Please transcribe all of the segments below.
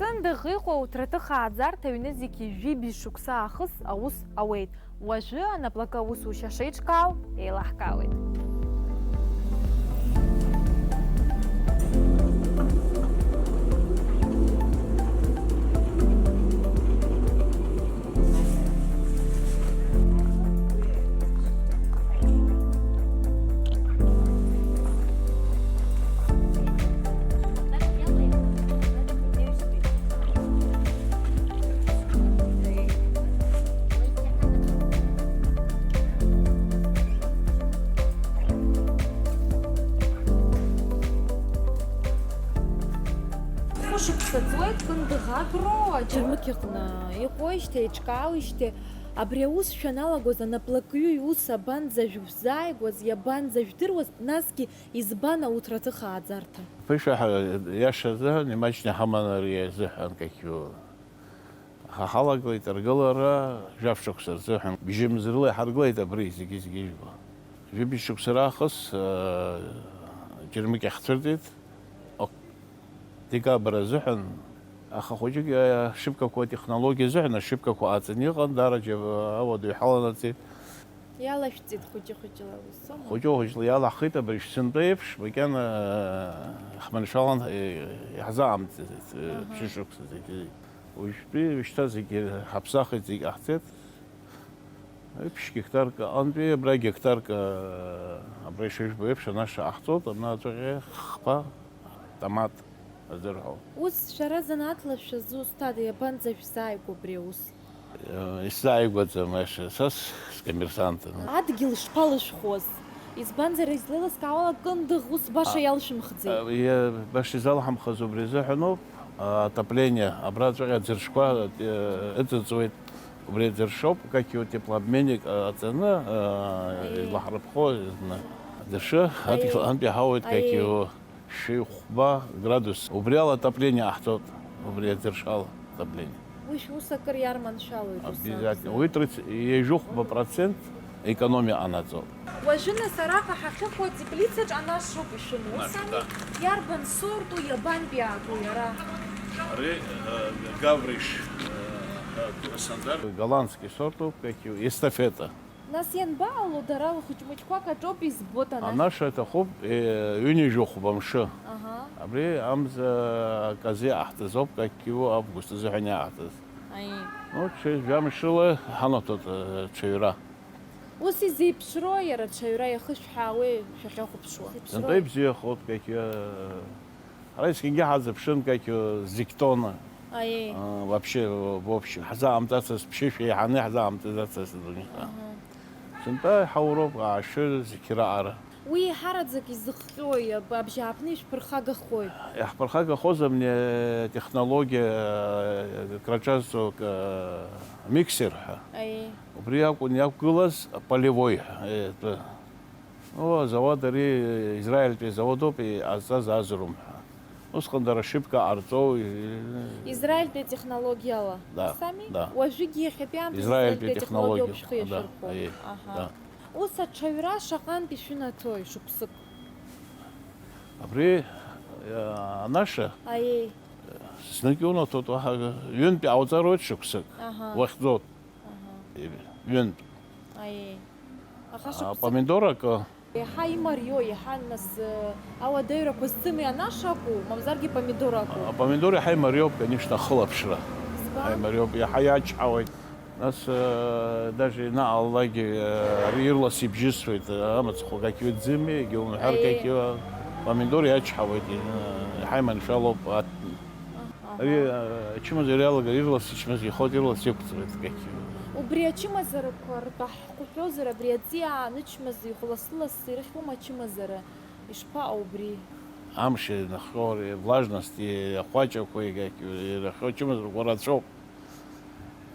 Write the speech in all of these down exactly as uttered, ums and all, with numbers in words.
Кындыӷ иҟоу Ҭраҭыхааӡарҭа аҩны зегьы жәибжь шықәса аахыс аус ауеит. Уажәы анаплакы аусушьа шеиҿкаау еилаҳкаауеит. Шықәса ҵуеит Кындыӷ Агро аџьармыкьаҟны иҟоижьҭеи еиҿкаауижьҭеи, абри аус шәаналагоз анаплакҩы иус абанӡа шәзааигәаз, иабанӡа жәдыруаз, насгьы избан ауҭраҭых ааӡарҭа? Ԥышәа ҳәа иашазы, имаҷны ҳаман ари азыҳәан какьу. Аха ҳалагылеит аргылара, жәаф шықәса рзыҳәан. Бжьымз рыла иҳаргылеит абри зегьы-зегьы жәба. Жәибжь шықәса раахыс, аа, џьармыкьа ҳцәырҵит. Ок-, декабр азыҳәан, аха хәыҷык, аа, ашьыпкақәа атехнологиа азыҳәан ашьыпкақәа ааҵаны иҟан, дара џьа-, ауадаҩ ҳаланаҵеит. Иалашәҵеит хәыҷы-хәыҷла, узцома? Хәыҷы-хәыҷла иалаҳхит, абыржә сынтәа еиԥш, макьана, ҳманшәалан, иаҳзаамҵеит, Аҳа. Шьыжьрықәса зегьы. Уажәтәи ушьҭа зегьы ҳаԥсахит, зегь ҟаҳҵеит. Ԥшь гектарк аҟынтәи абра гектарк, абра ишыжәбо еиԥш, анаша ҟаҳҵоит, абна аҵәаҟьа хԥа, томат азырҳәо. Ус шәара занааҭла шәазу, ҭада, иабанӡа шәзааигәоу абри аус? Исзааигәаӡам, аиаша, са с-, скоммерсантын. Адгьыл шԥалышәхуаз? Избанзар, излеилыскаауала, Кындыӷ ус баша А, иалшәымхӡеит. А, иа-, баша изалҳамхаз убри азыҳәаноуп, а, отопление, абраҵәҟьа аӡыршқәа, э, ыҵыҵуеит, убри аӡыршоуп, какиу теплообменник, а, аҵаны, а, Аиеи. Излаҳрыԥхо, зны. Адыршы, Аиеи. Адгьыл антәи иаҳауеит, Аиеи. Какиу. Шәи хәба градус. Убри ала отопление ҟаҳҵоит, убри аӡыршала отопление. Уи шәус акыр иарманшәалоит, ус Обязательно. Акәзар. Уи тридцать, ҩажәи хәба процент экономиа ҟанаҵоит. Уажәы нас араҟа ҳахьыҟоу атеплицаҿ анаша ауп ишәымоу, ус Анаша, ами? Да. Иарбан сорту, иабантәи иаагоу иара? Ари, э, Гавриш, э, э, Краснодар. Голландский сорт ауп, какиу, эстафета. Нас ианбаҟало, дара лхәыҷмыҷқәак аҿоуп избоит анаша. Анаша аҭахуп, э, ҩынҩажәи хәба мшы. Аҳа. Абри амза аказы иаҳҭаз ауп, какиу август азыҳәан иаҳҭаз. Аиеи. Ну, ҽа-, жәамшыла ҳанаҭоит, э, ҽаҩра. Ус изеиԥшроу иара ҽаҩра иахышәҳәаауеи шәахьахәаԥшуа? Сынтәа ибзиахоит, какиу, э, Ҳара есқьынгьы ҳазыԥшын, как, э, зегь тонна. Аиеи. Э, вообще, э, в общем, ҳзаамҵацыз, ԥшьышә еиҳаны иаҳзаамҵаӡацыз адунеи. Аҳа. Сынтәа иҳауроуп, аашәы, зқьы раҟара. Уи еиҳараӡак изыхҟьои, аб-, абжьааԥны ишәԥырхагахои? Иаҳԥырхагахоз абни, э, технологиа, э, краҿазҵо, э, миксер ҳәа. Аиеи. Убри акәын иақәгылаз полевой ҳәа, э, тәы. О, азауад ари Израильтәи азауадоуп, иҟазҵаз азрум ҳәа. Усҟан дара шьыԥк ҟарҵоу, и-, Израильтәи атехнологиала. Да, Сами? Да. Уажәыгьы иахьатәи аамҭазы Израильтәи Израильтәи атехнологиа, атехнологиоуп шәхы да, иашәырхәо. Аиеи, Аҳа. Да. Ус аҽаҩра шаҟантә ишәынаҭои, шықәсык? Абри, э, анаша, Аиеи. Знык иунаҭоит, уаҳа ҩынтә иҟауҵароит шықәсык. Аҳа. Уахьӡоит. Аҳа. Ҩынтә. Аиеи. Аха А, шықәсык помидор акы. Иаҳа имариоу, иаҳа нас, э, ауадаҩрақәа зцым ианашаку, мамзаргьы помидор акәу? Апомидор иаҳа имариоуп, конечно, ахылаԥшра. Избан? Иаҳа имариоуп, иаҳа иачҳауеит. Нас, э, даже ианаҟалалакгьы, э, ари ирлас ибжьысуеит, э, амыцхә какиу ӡыми, егьа умҳәар Аиеи. Какиу, апомидор иачҳауеит, э, иаҳа иманшәалоуп. Аҳа. Ари, э, ачымазара иалагар, ирлас ичмазаҩхоит, ирлас иқәҵуеит, какиу. Убри ачымазарақәа ртәы ҳхәшәозар, абри аҵиаа анычмазаҩхо лассы-лассы ирыхьуама ачымазара? Ишԥаҟоу убри? Амш инахьхьоу, влажность, ахәаҷақәа, ирахьоу ачымазарақәа рацәоуп.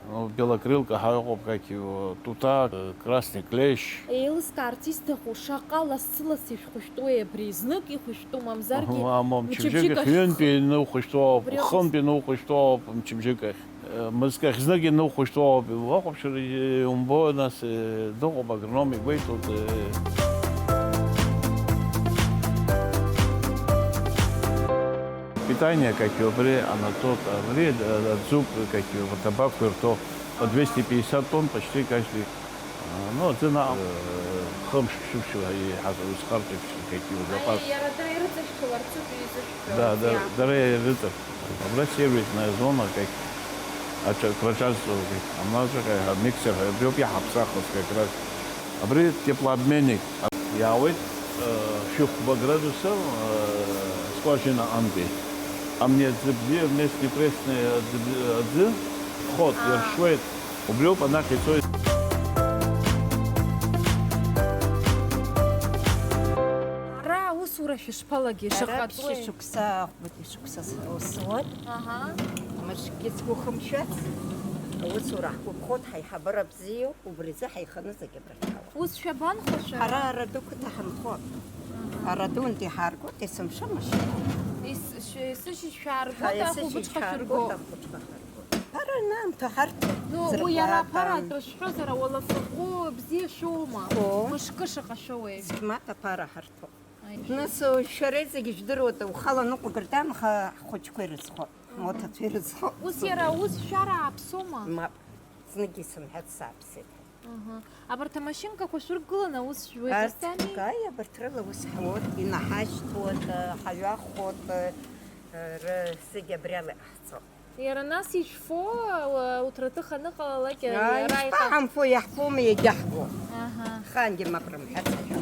Ну, белокрылка ҳәа ыҟоуп, какиу, тута, красный клещ. Еилыскаарц исҭаху, шаҟа лассы-лассы ишәхәышәтәуеи абри? Знык ихәышәтәу, мамзаргьы Аҳ, мамзаргьы мчыбжьык мчыбжьык ахь ҩынтәи ахьхәышәтәу. Иныухәышәтәоуп, Убри ахыс- хынтәи иныухәышәтәоуп, мчыбжьык ахь. Э, мызкы ахь знык иныухәышәтәоуп, уахәаԥшыр, иумбо, нас, э, дыҟоуп агроном, игәеиҭоит, э. Питание какие, абри анатот, абри, э, аӡуп какие, вот табакқәа ирҭо, по двести пятьдесят тонн почти каждый, э, ну, аӡы наҟ, э, хымш, ԥшьымш еиҳа узхарҵоит какие, запас. Иара дара ирыҵашьҭаларц ауп изышәҳәо. Да, да, дара ирыҵа-, абра сервисная зона, как, аҿа-, кваҿазҵо, как, амаҵәҟьа, амиксер, абриоуп иҳаԥсахыз как раз. Абри теплообменник. Иаауеит, э, шәыхәба градуса, э, скважина анти. Амни аӡы бзиа, местный пресный аӡы бзи-, аӡы, ход, иаршуеит. Убриоуп анахь ицоит. Ара аусура шәышԥалагеи? Ара шаҟа ԥшьышықәса, ахәбатәи шықәса сусуан. Аҳа. Мышкгьы сгәы хымшәац. Аусура ҳгәаԥхоит, ҳаиҳабыра бзиоуп, убри азы ҳаиханы зегьы абра ҳаауеит. Ус шәабанхо шәара? Ҳара Араду қыҭа ҳанхо. Аҳа. Арадунтәи ҳааргоит, есымша машьына. Ес-, ш-, есышьыжь шәааргоит, ҳа, есышьыжь ахәылбыҽха шәааргоит, шәырго. Ахәылбыҽха ҳаргоит. Ԥара аамҭа ҳарҭоит. Ну, уи иара ԥара зырбаатәым. Атәы шәҳәозар, ауалафахәы бзиа шәоума? О. Мышкы шаҟа шәоуеи? Зқьмаҭ аԥара ҳарҭоуп. Аи. Нас, шәара зегьы жәдыруада, ухала ныҟәгар дамха ҳхәыҷқәа ирызхо, ҳмоҭацәа ирызхо. Ус иара аус шәара ааԥсома? Мап, зныкгьы исымҳәац сааԥсеит. Аҳа. Абарҭ амашьынкақәа шәрықәгыланы аус шәуеит, арҭ, исами? Ааи, абарҭ рыла ус ҳауеит, инаҳашьҭуеит, ҳаҩахоит, р-, зегь абри ала иҟаҳҵо. Иара нас ишәфо, ауҭраҭых аныҟалалак, ааи, иара иҟа- ишԥаҳамфо, иаҳфома, иагьаҳбо. Аҳа. Ахаангьы мап рымҳәац ҳәа.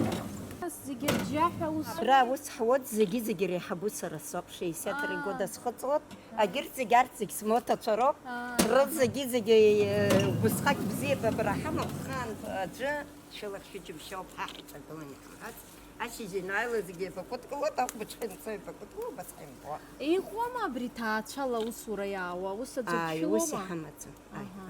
Нас зегьы рџьаҳәа ус. Абра ус ҳуеит, зегьы-зегьы реиҳабу сара соуп, шестьдесят три года схыҵуеит. Агьырҭ зегьы, арҭ зегь смоҭацәа роуп. Аа. Рызегьы-зегьы, э, убысҟак бзиабабара ҳамоуп, ахаан аӡәы шәылахь шәыџьымшьоуп, ҳа ҳаиҿагылан иҳамбац. Ашьыжь ианааила зегьы еибакыдгылоит, ахәбыҽха ианцо еибакыдгыло, убас ҳаимбо. Иҟоума абри ҭаацәала аусура иаауа, ус аӡәы дшәылома? Ааи, ус иҳамаӡам. Ааи. Аҳа.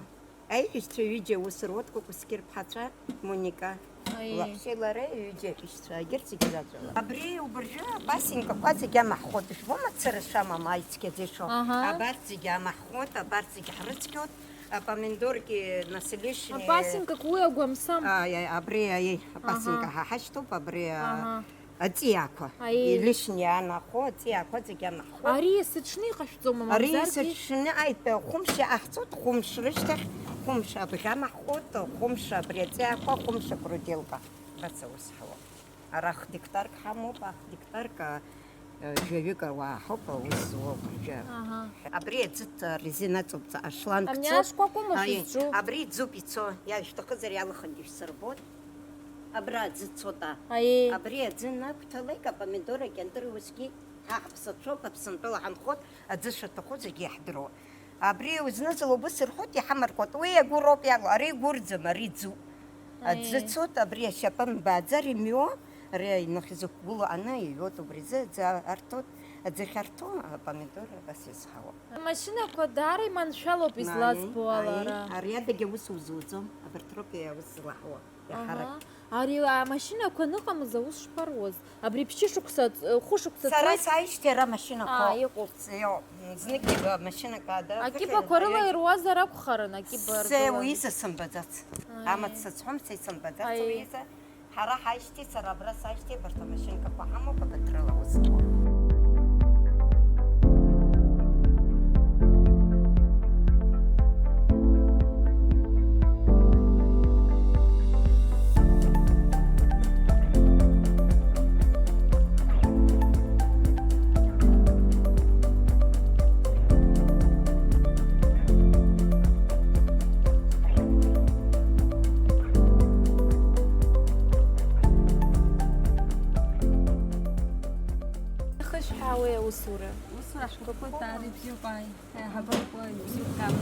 Аиҳәшьцәа ҩыџьа аус руеит, Кәакәасқьыр ԥҳацәа, Моника. Аиеи. Лаҳәшьеи лареи ҩыџьа аиҳәшьцәа, егьырҭ зегьы заҵәыла. Абри убыржәы апасинкақәа зегьы амаҳхуеит, ижәбома, цара шамам аицқьаӡа ишо. Аҳа. Абарҭ зегьы амаҳхуеит, абарҭ зегьы ҳрыцқьоит, апомидоргьы, нас, лишние. Апасинкақәа уи агәамсам. Аи, аи, абри, аи, апасинка, аҳа, ҳа ҳашьҭоуп, абри, а, аҳа. Аҵиаақәа. Аиеи. Илишни анаҳхо, аҵиаақәа зегьы анаҳхо. Ари есыҽны иҟашәҵома, ари мамзаргьы? Есыҽны, аи, хәымш иаҳҵоит, хәымш рышьҭахь, хәымш абӷьы амаҳхоит, хәымш абри аҵиаақәа, хәымш акрутилка. Бац, аус ҳауа. Ара х-гектарк ҳамоуп, ах-гектарк, а, жәаҩык ауаа ҳауп аус зуа уажәы. Аҳа. Абри аӡыҭ, а, резина аҵоуп, ҵа-, ашланг. Амни ҵоуп. Ашкәакәома шәызҿу? Абри иӡуп ицо, иа-, шәҭахызар иалахангьы шәсырбоит. Абра аӡы цоит, а. Аиеи. Абри аӡы нақәҭалеит, апомидор акьантыр усгьы ҳа ҳаԥсацәоуп, Аԥсынтәыла ҳанхоит, аӡы шаҭаху зегьы иаҳдыруа. Абри узныҵала убыс ирҳәоит, иҳамаркуеит. Уи агәыроуп иалоу, ари игәырӡым, ари ӡуп. Аиеи. Аӡы цоит, абри ашьапы мбааӡар имҩуа, ари инахь изықәгылоу аны иҩуеит, убри азы аӡы арҭоит, аӡыхь арҭо, апомидор абас изҳауа. Амашьынақәа даара иманшәалоуп излазбо ала ара. Ари адагьы аус узуӡом, абарҭ роуп иаус злаҳауа, иаҳарак. Аҳа. Ари амашьынақәа аныҟамыз аус шԥаруаз? Абри ԥшьышықәса, ҵ-, хәышықәса. Сара сааижьҭеи ара амашьынақәа ыҟоуп. Иҟоуп. Иоуп. Знык амашьынақәа ада-, акьыпақәа рыла ируазар акәхарын, акьыба рыла. Уи изы сымбаӡац. Аиеи. Амаҵ сацәҳәом, са исымбаӡац, аиеи, уи изы. Ҳара ҳаишьҭеи, сара абра саишьҭеи, абарҭ амашьынкақәа ҳамоуп, абарҭ рыла аус зуа. Ихышәҳәаауеи аусура? Усура ҳгәаԥхоит, даара ибзиоуп, ааи. Аиҳабырақәа ибзиоуп, даара.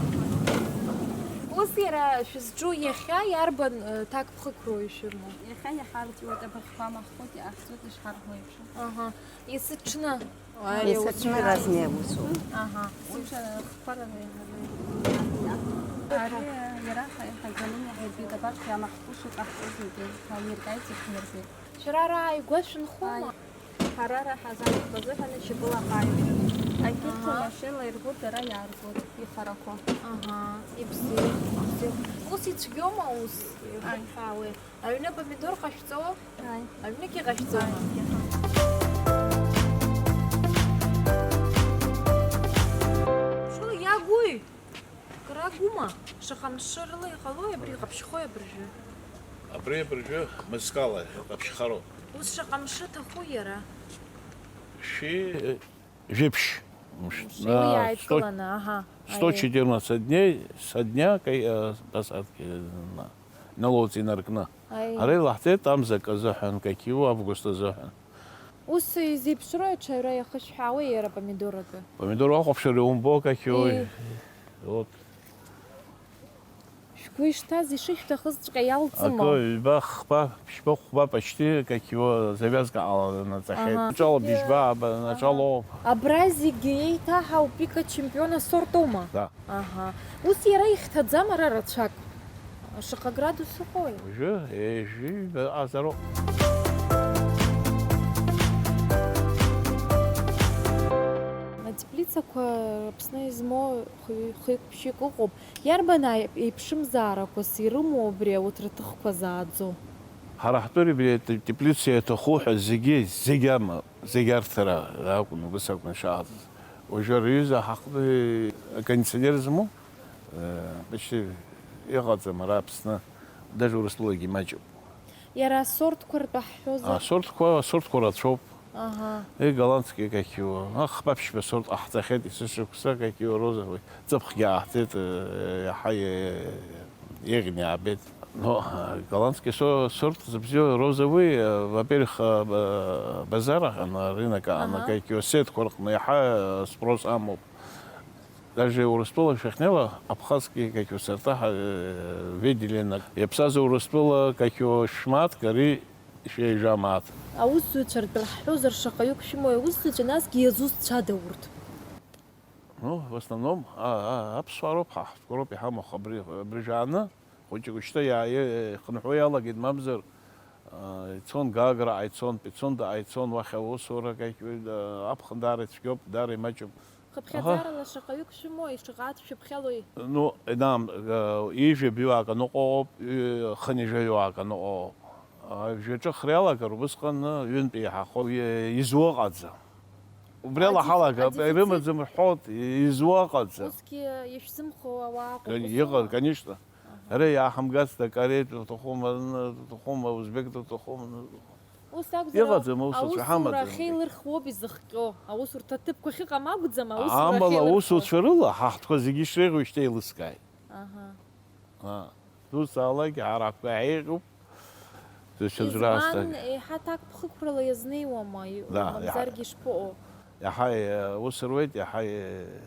Ус иара шәызҿу иахьа иарбан, э, ҭакԥхықәроу ишәымоу? Иахьа иҳарҵәуеит, абыӷьқәа амаҳхоит, иаҳҵәуеит ишҳарҳәо еиԥш. Аҳа. Есыҽны. Есыҽны разные аусура. Аҳа. Сымша хԥара. Ари иара ҳа-, ҳаиҳаганоуп, иаҳирбеит, абарҭ иамаҳкуша иҟаҳҵозеи, ҳаиркааит, иаҳирбеит. Шәара ара ааигәа шәынхома? Ааи. Ҳара ара ҳазааигәаз ҳәа шьапыла ҳааиуеит. Агьырҭ, аҳа, машьынала иргоит, дара иааргоит, ихарақәа. Аҳа, ибзиоуп, ибзиоуп. Ус ицәгьоума, ус? Ааи. Ирхыҳәаауеи? Аҩны апомидор ҟашәҵо? Ааи. Аҩныгьы ҟашәҵома? Ааи. Шаҟа мшы рыла иҟалои абри иҟаԥшьхои абыржәы? Абри абыржәы мызкала иҟаԥшьхароуп. Ус шаҟа мшы ҭаху иара? Шәи, жәиԥшь. Мш-, Уи а, иааидкыланы, сто, аҳа. сто четырнадцать дней, со дня кай-, а, посадки, на, на лоуҵ инаркны. Аи. Ара илаҳҵеит амзак азыҳәан, какиу август азыҳәан. Ус изеиԥшрои аҽаҩра иахышәҳәаауеи иара апомидор акы? Помидор уахәаԥшыр иумбо, какиу. Ии. Вот. Шәгәы ишҭаз ишышәҭахызҵәҟьа иалҵыма? Акы, ҩба, хԥа, ԥшьба, хәба, почти, какио, завязка ала наҵахьеит. Аҳа. Ҿало быжьба, аба, Аҳа. наҿало. Абра зегьы еиҭаҳау пика чемпиона сортума? Да. Аҳа. Ус иара ихьҭаӡам ара рацәак. Шаҟа градус ыҟои? Уажәы, ежәи ҩба азароуп. Атеплицақәа Аԥсны измоу хҩы-, хҩык-ԥшьҩык ыҟоуп. Иарбан аип-, еиԥшымзаарақәас ирымоу абри ауҭраҭыхқәа зааӡо? Ҳара ҳтәы абри ате-, теплица иаҭаху ҳәа зегьы, зегь ама, зегь арҭ ара акәын, убас акәын ишаҳаҭыз. Уажәы ара аҩыза ҳаҟны акондиционер змоу, э, почти иҟаӡам ара Аԥсны, даже Урыстәылагьы имаҷуп. Иара асортқәа ртәы ҳҳәозар? Асортқәа, асортқәа рацәоуп. Аҳа. Э, голландский какио. Ахԥа ԥшьба сорт ҟаҳҵахьеит, есышықәса какио розовый. Ҵыԥхгьы ааҳҵеит, э, иаҳа, э, еиӷьны иаабеит. Но, э, голландский со-, сорт зыбзиоу розовый, э, во-первых, э, б-, базар аҟны, рынок аҟны, Аҳа. какио сетқәа рҟны иаҳа, э, спрос амоуп. Даже Урыстәыла шәахьнеиуа, абхазский какио сорта ҳа-, э, видели на. Иаԥсаз Урыстәыла какио шәмаҭк ари Шәеижәа мааҭ. Аусзуҩцәа ртәы ҳҳәозар, шаҟаҩык шәымои аусзуҩцәа, насгьы иазусҭцәада урҭ? Ну, в основном, а, а, аԥсуаа роуп, ҳа ҳтәқәа роуп иҳамоу, абри, абыржәы ааны, хәыҷык уажәшьҭа иаа-, ихынҳәуа иалагеит, мамзар, а, ицон Гаграҟа ицон, Пицундаҟа ицон, уахь аусура, как, а, аԥхын даара ицәгьоуп, даара имаҷуп. Хыԥхьаӡарала шаҟаҩык шәымои, шаҟа шәыԥхьалои? Ну, инам, э, ҩажәа баҩуак аныҟоуп, ҩ-, хынҩажәаҩуак аныҟоуп. А, жәаҿыхра иалагар, убысҟан, э, ҩынтә еиҳахо, э, изуа ыҟаӡам. Убри ала Адиф-, ҳалагап, адефицит. Ирымаӡам рҳәоит, изуа ыҟаӡам. Усгьы ишәзымхо ауаа ыҟоуп, Кон-, ус иҟаз, аума? Конечно. Аҳа. Ара иааҳамгац, дакареитә уҭахума, н-, уҭахума, узбек уҭахума, н-, Ус акәзар, Иҟаӡам, аус аус-, аус аҳамаӡам. Ахьеилырхуоуп изыхҟьо, аусурҭа аҭыԥқәа ахьыҟам акәӡам, аусура Амала ахьеилырхуа. Аусуцәа рыла ҳа ҳтәқәа зегьы ишреиӷьу шьҭа еилыскааит. Аҳа. А, дузҵаалак, ҳара ҳтәқәа иаҳеиӷьуп, дызцәыӡра Избан, астагь. Еиҳа ҭакԥхықәрала иазнеиуама, и-, Да, мамзаргьы иаҳа. Ишԥаҟоу? Иаҳа, э, ус руеит, иаҳа, э,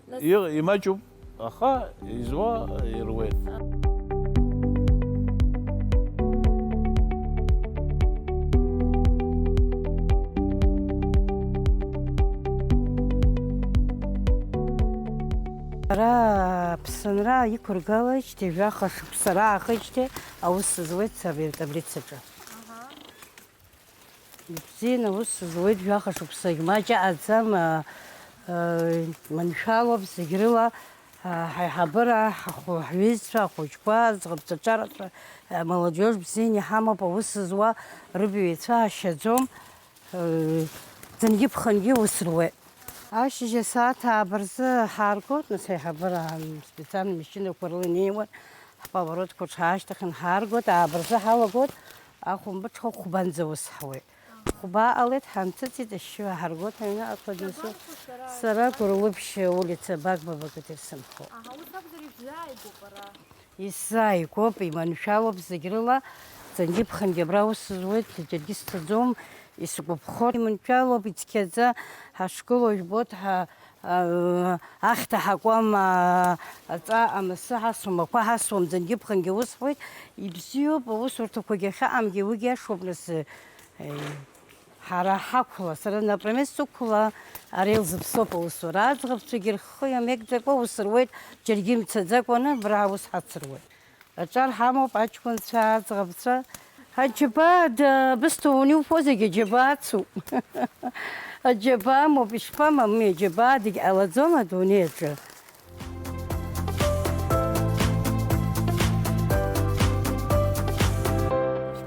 Нас- Иҟ-, имаҷуп, аха изуа ируеит. Ара Аԥсынра иқәыргалеижьҭеи жәаха шықәса раахижьҭеи аус зуеит сара абри атаблицаҿы. Аҳа. Ибзианы аус зуеит, жәаха шықәсагь маҷ аӡам, а, а, маншәалоуп зегь рыла, а, ҳаиҳабыра, ҳахәы-, ҳҩызцәа, ахәыҷқәа, аӡӷабцәа, аҿарацәа, а, молодежь бзианы иҳамоуп, аус зуа рыбаҩцәа ашьаӡом, а, ӡынгьы-ԥхынгьы ус руеит. Ашьыжь асааҭ ааба рзы ҳааргоит, нас, аиҳабыра, ам, специально машьынақәа рыла инеиуан, ҳповоротқәа рҽаашьҭыхны ҳааргоит, ааба рзы ҳалагоит, ахәымбыҽха хәбанӡа ус ҳуеит. Хәба ҟалеит, ҳанҭыҵит, ашьшьыҳәа ҳаргоит, аҩныҟақәа днасу. Сара Гәырлыԥшь улица Бакбаба кыҭа ирсынхоит. Аҳа, ус акәзар, ишәзааигәоуп ара. Исзааигәоуп, иманшәалоуп зегь рыла, ҵангьы-ԥхынгьы абра аус зуеит, џьаргьы сцаӡом, исгәаԥхоит, иманшәалоуп, ицқьаӡа ҳашгылоу жәбоит, ҳа, а, ахьҭа ҳакуам, а, аҵа амасы ҳасуам, ақәа ҳасуам, ҵангьы-ԥхынгьы аус ҳуеит, ибзиоуп, аусурҭақәагьы ахьыҟамгьы уигьы иашоуп, нас, э, Ҳара ҳақәла, сара, например, сықәла, ари илзыԥсоуп аусура. Аӡӷабцәагьы рхы иамеигӡакәа аус руеит, џьаргьы имцаӡакәаны абра аус ҳацыруеит. Аҿар ҳамоуп, аҷкәынцәа, аӡӷабцәа. Аџьабаа, да, бысҭа униуфо зегь аџьабаа ацуп. Аџьабаа амоуп, ишԥамами, аџьабаа дагьҟалаӡом адунеи аҿы.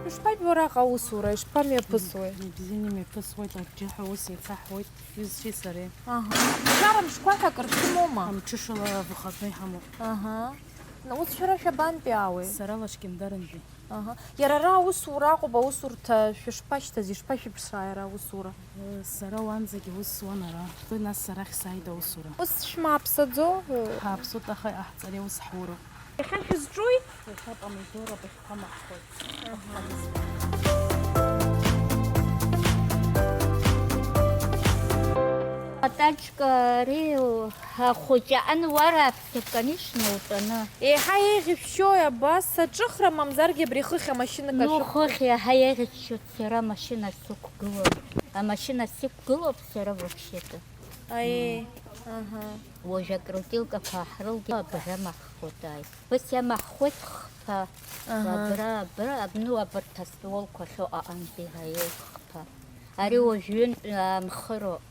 Ишԥажәбо араҟа аусура, ишԥамҩаԥысуеи? Ибзианы имҩаԥысуеит, урҭ џьаҳәа ус еицаҳуеит, иҩызцәеи сареи. Аҳа. Ԥсшьара мшқәа ҳәа акыр шәымоума? Амҽышала выходной ҳамоуп. Аҳа. Ус шәара шәабантәи аауеи? Сара Лашкьындарынтәи. Аҳа. Иара ара аусура Аҟәа аусурҭа шәышԥашьҭаз, ишԥашәыԥшааи ара аусура? Сара уанӡагьы ус суан ара. Нас арахь сааит аусура. Ус шәмааԥсаӡо? Ҳааԥсоит, аха иҟаҳҵари аус ҳуроуп. Иахьа шәызҿуи? Иахьа помидор абыӷьқәа маҳхуеит. Атачка ари ахәыҷы ануара аԥсык, конечно, утәаны. Еиҳа еиӷьышәшьои абас аҿыхра, мамзаргьы абри хыхь амашьынак Ну, ашәыхәхәа? Хыхь еиҳа еиӷьышәшьоит сара амашьына сықәгылоуп. Амашьына сықәгылоуп сара вообще-то. Аиеи, аҳа. Уажә акрутилкақәа ҳрылгеит, абра маҳхуеит, ааи. Ус иамаҳхуеит хԥа. Аҳа. Абра, абра, абну абарҭ астолқәа ахьыҟоу аҟынтәи, аиеи, хԥа. Ари уажә ҩынтә аанхыроуп.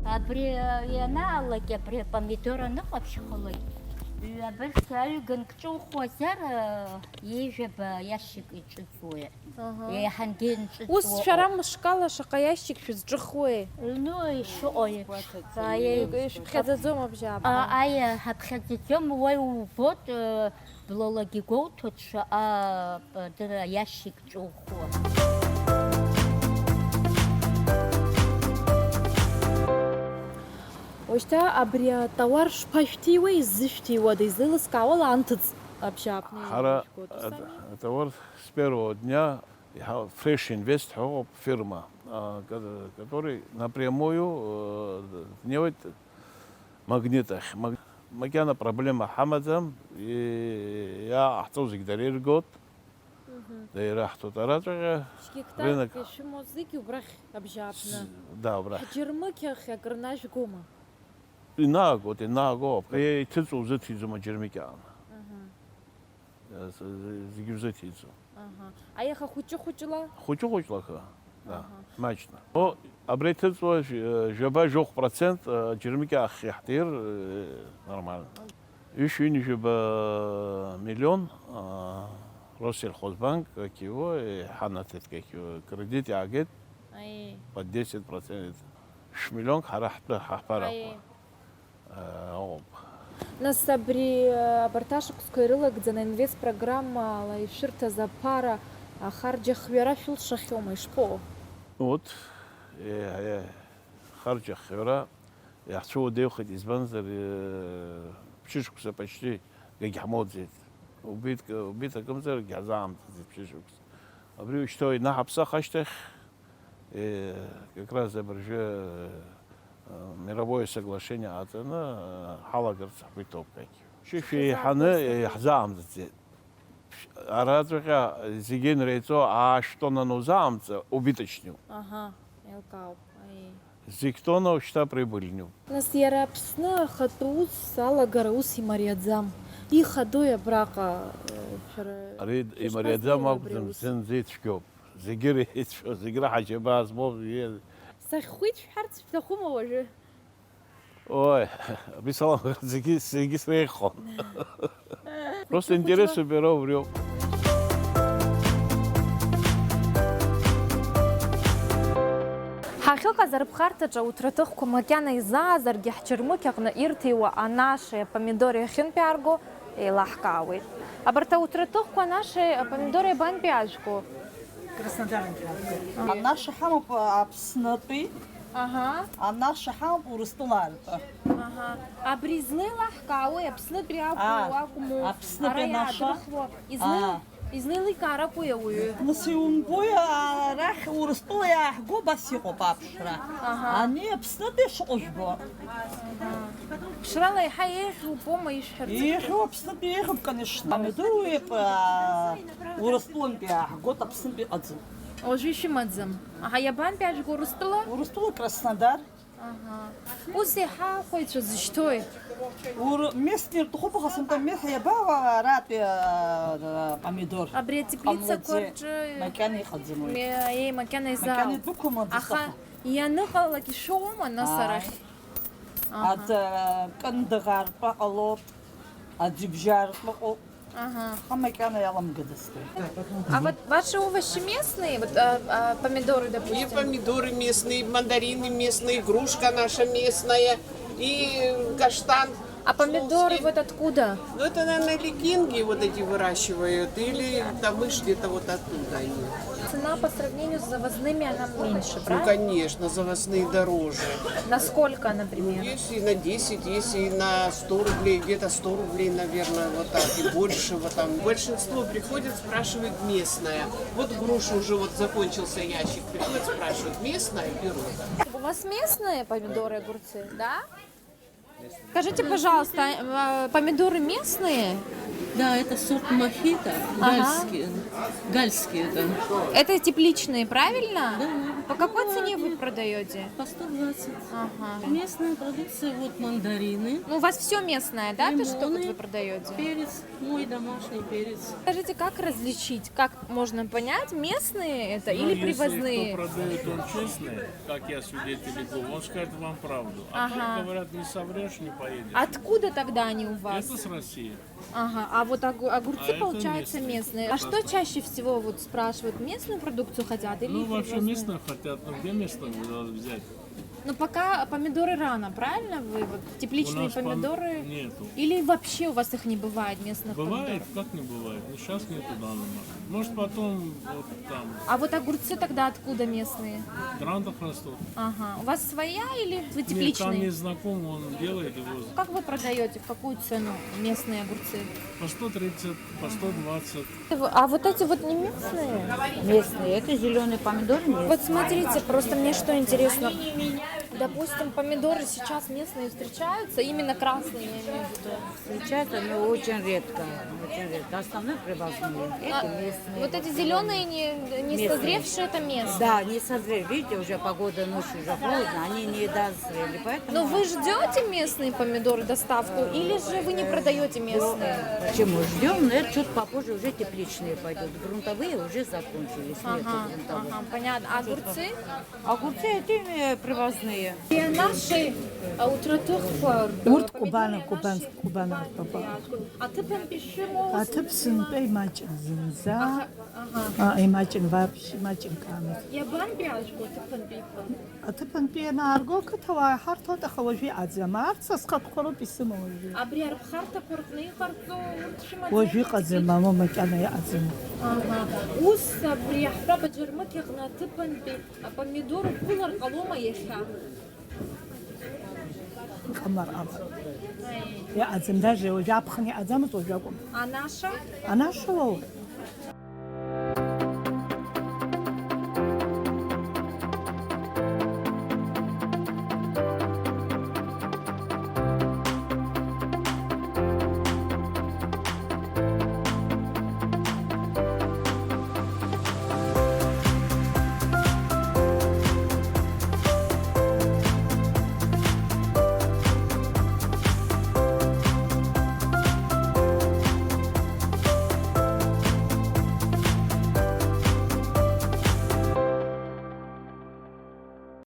Абри, э, ианаалак, абри апомидор аныҟаԥшьхалак, ҩабырҭ аҩганк ҿухуазар, э, ҩажәаба иашьак иҿыҵуеит. Аҳа. Еиҳангьы нҿыҵуа Ус шәара ыҟоуп. Мышкала шаҟа иашьак шәызҿыхуеи? Ну, ишыҟоу еиԥш. Аиеи. Ишәыԥхьаӡаӡом абжьааԥны? А, аиа, ҳаԥхьаӡаӡом, уа иубоит, э, блалагьы гәоуҭоит шаҟа, э, дара иашьак ҿухуа. Ушьҭа абри атауар шԥашәҭиуеи, изышәҭиуада, излеилыскаауала анҭыҵ абжьааԥны Ҳара иаажәгоит, ус ат-, ами? Атауар с первого дня, иҳа-, Fresh Invest ҳәа ыҟоуп фирма, а, ка-, который напрямую, э, днеиуеит Магнит ахь. Маг-, макьана проблема ҳамаӡам, и-, иааҟаҳҵо зегь дара иргоит. Мгм. Дара ираҳҭоит араҵәҟьа. Зегьы гектарк рынок ишәымоу зегь убрахь абжьааԥны? С-, да, убрахь. Ҳџьармыкьахь акыр нажәгома? Инаагоит, инаагоуп. Иҭыҵуа узыҭиӡом аџьармыкьа аҟны. Аҳа. З-, з-, зегьы узыҭиӡом. Аҳа. Аиаха хәыҷы-хәыҷла? Хәыҷы-хәыҷлаха, да, Аҳа. Маҷны. О, абра иҭыҵуа ж-, жәаба-жәохә процент, э, аџьармыкьа ахь иаҳҭир, э, нормально. Ҩышәи ҩынҩажәаба миллион, а, Россельхозбанк, как его, э, ҳанаҭеит, как его, кредит иаагеит. Аиеи. Под десять процент. Шә-миллионк ҳара ҳтәы ҳаԥарақәа. Аиеи. Э, оуп. Нас абри, э, абарҭ ашықәсқәа ирылагӡаны аинвест программала ишәырҭаз аԥара ахарџь ахҩара шәылшахьоума, ишԥаҟоу? Вот, э, э, харџь ахҩара Иаҳцәыуадаҩхеит, избанзар, э, ԥшьышықәса почти гагьҳмоуӡеит. Убит, убит акымзаргьы ҳзаамҵаӡеит ԥшьышықәса. Абри ушьҭа инаҳаԥсах ашьҭахь, э, как раз абыржәы, э, мировое соглашение ҟаҵаны, э, ҳалагарц ҳгәы иҭоуп, кагь. Шәи шәеиҳаны, э, иаҳзаамҵаӡеит. Араҵәҟьа зегьы инреиҵо аашә тонна анузаамҵа, убиточниуп. Аҳа, еилкаауп, аиеи. Зегь тонна ушьҭа прибыльниуп. Нас иара Аԥсны ахатәы ус алагара ус имариаӡам. Ихадои абраҟа, э, шәара Ари шәышԥазнеи имариаӡам абри акәӡам, аус? Зынӡа ицәгьоуп. Зегьы иреицәоу, зегь раҳаџьабаа змоу, зегьы. Сахьхәит шәҳәарц шәҭахума уажәы? Ой, абри салам зегьы, зегьы среиӷьхон. Просто интерес убиоуп, убриоуп. Ҳахьыҟаз арԥхарҭаҿы ауҭраҭыхқәа макьана изаазаргьы, ҳџьармыкьаҟны ирҭиуа анашеи апомидори ахьынтәаарго еилаҳкаауеит. Абарҭ ауҭраҭыхқәа анашеи апомидори абантәи аажәго? Краснодарынтәи. Анаша ҳамоуп Аԥснытәи. Аҳа. Анаша ҳамоуп Урыстәылантәи. Аҳа. Абри излеилаҳкаауеи, Аԥснытәи акәу, Аа, акәму? Аԥснытәи Ара анаша? Иаадырхуа. Излеи-, Аа. Излеиликааракуи ауаҩы? Нас иумбои, арахь Урыстәыла иааҳго, убас иҟоуп аԥшра. Аҳа. Ани Аԥснытәи шыҟоу жәбо. Ԥшрала еиҳа еиӷьу убома ишәҳәарц? Еиӷьу Аԥснытәи еиӷьуп, конечно. Амидуи, а, Урыстәылантәи иааҳгоит, Аԥснытәи ыҟаӡам. Уажәы ишәымаӡам. Аҳа, иабантәи аажәго Урыстәыла? Урыстәыла Краснодар. Аҳа. Ус еиҳа ахәаҩцәа зышьҭои? Ур-, местный рҭахуп, аха сынтәа местный иабаауа аратәи, а, а, помидор? Абри атеплицақәа Ҟамлаӡеи. Рҿы Макьана иҟаӡам уи. Ме-, еи, макьана Макьана изаауп. Идәықәым аӡы Аха сҭахым. Ианыҟалак ишәоума, нас, Ааи. Арахь? Аҳа. Аӡ-, а, кындыӷ аартәа ҟалоуп, аӡҩыбжьа аартәа ыҟоуп. Аҳа. Аха макьана иаламгадасгьы. А вот ваши овощи местные? Вот, а, а, помидоры, И допустим? Помидоры местные, и мандарины местные, и грушка наша местная, и каштан А помидоры флотский. Вот откуда? Ну, это, наверное, или кинги вот эти выращивают, или тамыш где-то вот оттуда они. Цена по сравнению с завозными, она меньше, Ну, правильно? Конечно, завозные дороже. На сколько, Ну, например? Есть и на десять, есть и на сто рублей, где-то сто рублей, наверное, вот так, и большего там. Большинство приходит, спрашивает местное. Вот груши уже вот закончился ящик, приходит, спрашивает, местное, берут. У вас местные помидоры, огурцы, да? Скажите, пожалуйста, а, помидоры местные? Да, это сорт мохито, Ага. Гальские. Гальские, да. Это тепличные, правильно? Да. По какой цене вы продаете? По сто двадцать. Ага. Местная продукция, вот мандарины. Ну, у вас все местное, да, то, что вот Лимоны, вы продаете? Перец, мой домашний перец. Скажите, как различить, как можно понять, местные это Ну, или если привозные? Кто продает, он честный, как я свидетель Иеговы, он скажет вам правду. А Ага. Кто говорят, не соврешь, не поедешь. Откуда тогда они у вас? Это с России. Ага, а вот огу- огурцы, А это получается, местные. местные. А что чаще всего вот спрашивают, местную продукцию хотят или Ну, вообще привозную? Местные хотят, ну где местных взять? Ну, пока помидоры рано, правильно? Вы вот тепличные У нас пом- помидоры? Нету. Или вообще у вас их не бывает, местных Бывает, помидоров? Как не бывает? Но сейчас нету данного. Может, потом вот там. А вот огурцы тогда откуда местные? В Грантах растут. Ага. У вас своя или вы тепличные? Нет, там есть знакомый, он делает его. Как вы продаете, в какую цену местные огурцы? По сто тридцать, по сто двадцать. А вот эти вот не местные? Местные. Это зеленый помидор местный. Вот смотрите, просто мне что интересно. Допустим, помидоры сейчас местные встречаются, именно красные, я имею в виду. Встречаются, но очень редко. Очень редко. Основные привозные. Эти А, местные. Вот эти зеленые, не, не Местные. Созревшие, это местные. Да, не созрели. Видите, уже погода ночью уже холодно, они не дозрели. Поэтому Но вы ждете местные помидоры, доставку, или же вы не продаете местные? Почему? Ждем, но это чуть попозже уже тепличные пойдут. Грунтовые уже закончились. Нету Ага, грунтовых. Ага, понятно. А огурцы? Огурцы эти э, привозные. Наши а, утратухлар. Урт Кубана, Кубан, Кубана, Кубана. Аҭыԥантәи шәымоу? Аҭыԥ сынтәа имаҷын зынӡа. Аха, аҳа. А, имаҷын, вообще имаҷын камыз. Иабантәи ажәгәа аҭыԥантәи иқәлар? Аҭыԥантәи ианаарго ақыҭауаа иҳарҭоит, аха уажәы иҟаӡам. Арҭ са схатәқәа роуп исымоу уажәы. Абри арԥхарҭақәа рҟны иҟарҵо урҭ шәымаӡами? Уажәы иҟаӡам, мамоу, макьана иҟаӡам. Аҳа. Ус абри аҳәҳәаб аџьармыкьаҟны аҭыԥантәи апомидор уқәылар ҟалома иахьа? Иҟамлар ҟалап. Иҟаӡам, даже уажәы аԥхын иҟаӡамызт, уажәы акәым. Анаша? Анаша уоур.